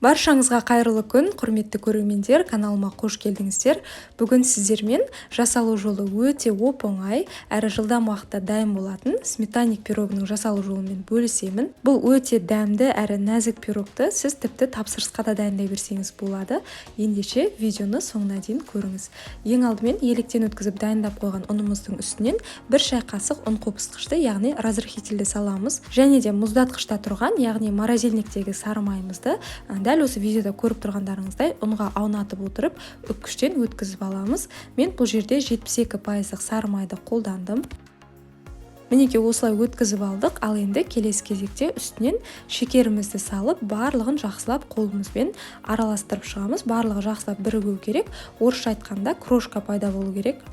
Баршаңызға қайырлы күн, құрметті көрермендер, каналыма қош келдіңіздер. Бүгін сіздермен жасалу жолы өте оп-оңай, әрі жылдам уақытта дайын болатын сметанник пирогының жасалу жолымен бөлісемін. Бұл өте дәмді әрі нәзік пирогты сіз тіпті тапсырысқа да дайындай берсеңіз болады. Ендеше видеоны соңына дейін көріңіз. Ең алдымен електен өткізіп дайындап қойған ұнымыздың үстінен бір шай қасық ұн қопсытқышты, яғни разрыхительді саламыз. Және де мұздатқышта тұрған, яғни морозильниктегі сары майымызды дәл осы видеода көріп тұрғандарыңыздай ұнға аунатып отырып үккіштен өткізіп аламыз. Мен бұл жерде 72% сары майды қолдандым. Мінекей осылай өткізіп алдық. Ал енді келесі кезекте үстінен шекерімізді салып, барлығын жақсылап қолымызбен араластырып шығамыз. Барлығы жақсылап бірігу керек. Орысша айтқанда крошка пайда болу керек.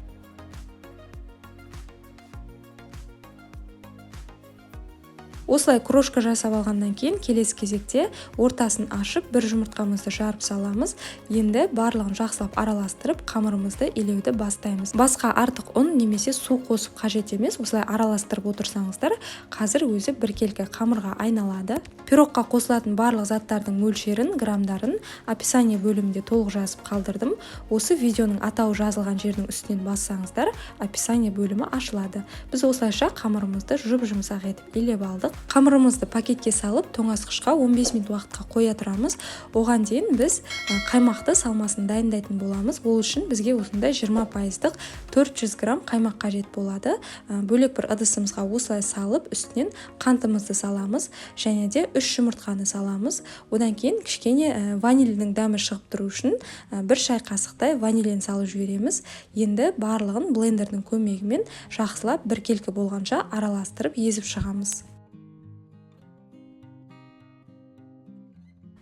Осылай крошка жасап алғаннан кейін келесі кезекте ортасын ашып бір жұмыртқамызды жарып саламыз. Енді барлығын жақсылап араластырып қамырымызды илеуді бастаймыз. Басқа артық ұн немесе су қосып қажет емес. Осылай араластырып отырсаңыздар, қазір өзі біркелкі қамырға айналады. Пирогқа қосылатын барлық заттардың мөлшерін, грамдарын описание бөлімінде толық жазып қалдырдым. Осы видеоның атауы жазылған жердің үстінен бассаңыздар, описание бөлімі ашылады. Біз осылайша қамырымызды жұп-жұмсақ етіп илеп алдық. Қамырымызды пакетке салып, тоңазытқышқа 15 минут уақытқа қоя тұрамыз. Оған дейін біз қаймақты салмасын дайындайтын боламыз. Ол үшін бізге осындай 20% 400 грамм қаймақ қажет болады. Бөлек бір ыдысымызға осылай салып, үстінен қантымызды саламыз және де 3 жұмыртқаны саламыз. Одан кейін кішкене ванильдің дәмі шығып тұру үшін бір шай қасықтай ванилин салып жібереміз. Енді барлығын блендердің көмегімен жақсылап біркелкі болғанша араластырып езіп шығамыз.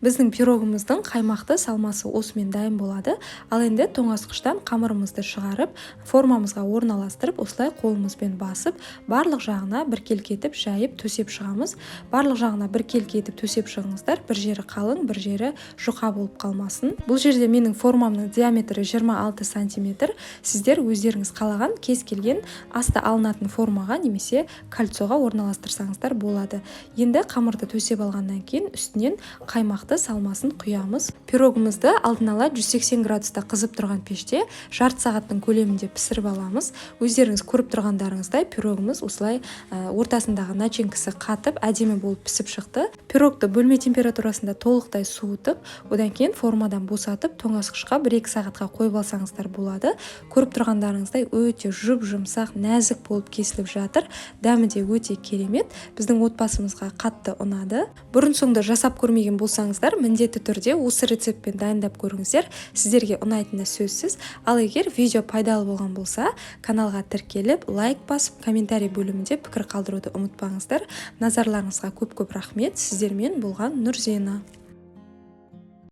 Біздің пирогымыздың қаймақты салмасы осымен дайын болады. Ал енді тоңазытқыштан қамырымызды шығарып, формамызға орналастырып, осылай қолымызбен басып, барлық жағына біркелкі етіп жайып төсеп шығамыз. Барлық жағына біркелкі етіп төсеп шығыңыздар, бір жері қалың, бір жері жұқа болып қалмасын. Бұл жерде менің формамның диаметрі 26 сантиметр. Сіздер өздеріңіз қалаған кез келген асты алынатын формаға немесе кольцоға орналастырсаңыздар болады. Енді қамырды төсеп алғаннан кейін үстінен қаймақты салмасын құямыз. Пирогымызды алдын ала 180 градуста қызып тұрған пеште жарты сағаттың көлемінде пісіріп аламыз. Өздеріңіз көріп тұрғандарыңыздай пирогымыз осылай ортасындағы начинкасы қатып, әдемі болып пісіп шықты. Пирогты бөлме температурасында толықтай суытып, одан кейін формадан босатып, тоңазытқышқа 1-2 сағатқа қойып алсаңыздар болады. Көріп тұрғандарыңыздай өте жұп-жұмсақ, нәзік болып кесіліп жатыр. Дәмі де өте керемет. Біздің отбасымызға қатты ұнады. Бұрын соңды жасап көрмеген болсаңыздар, міндетті түрде осы рецептпен дайындап көріңіздер. Сіздерге ұнайтыны сөзсіз. Ал егер видео пайдалы болған болса, каналға тіркеліп, лайк басып, комментарий бөлімінде пікір қалдыруды ұмытпаңыздар. Назарларыңызға көп-көп рахмет. Сіздермен болған Нұрзена.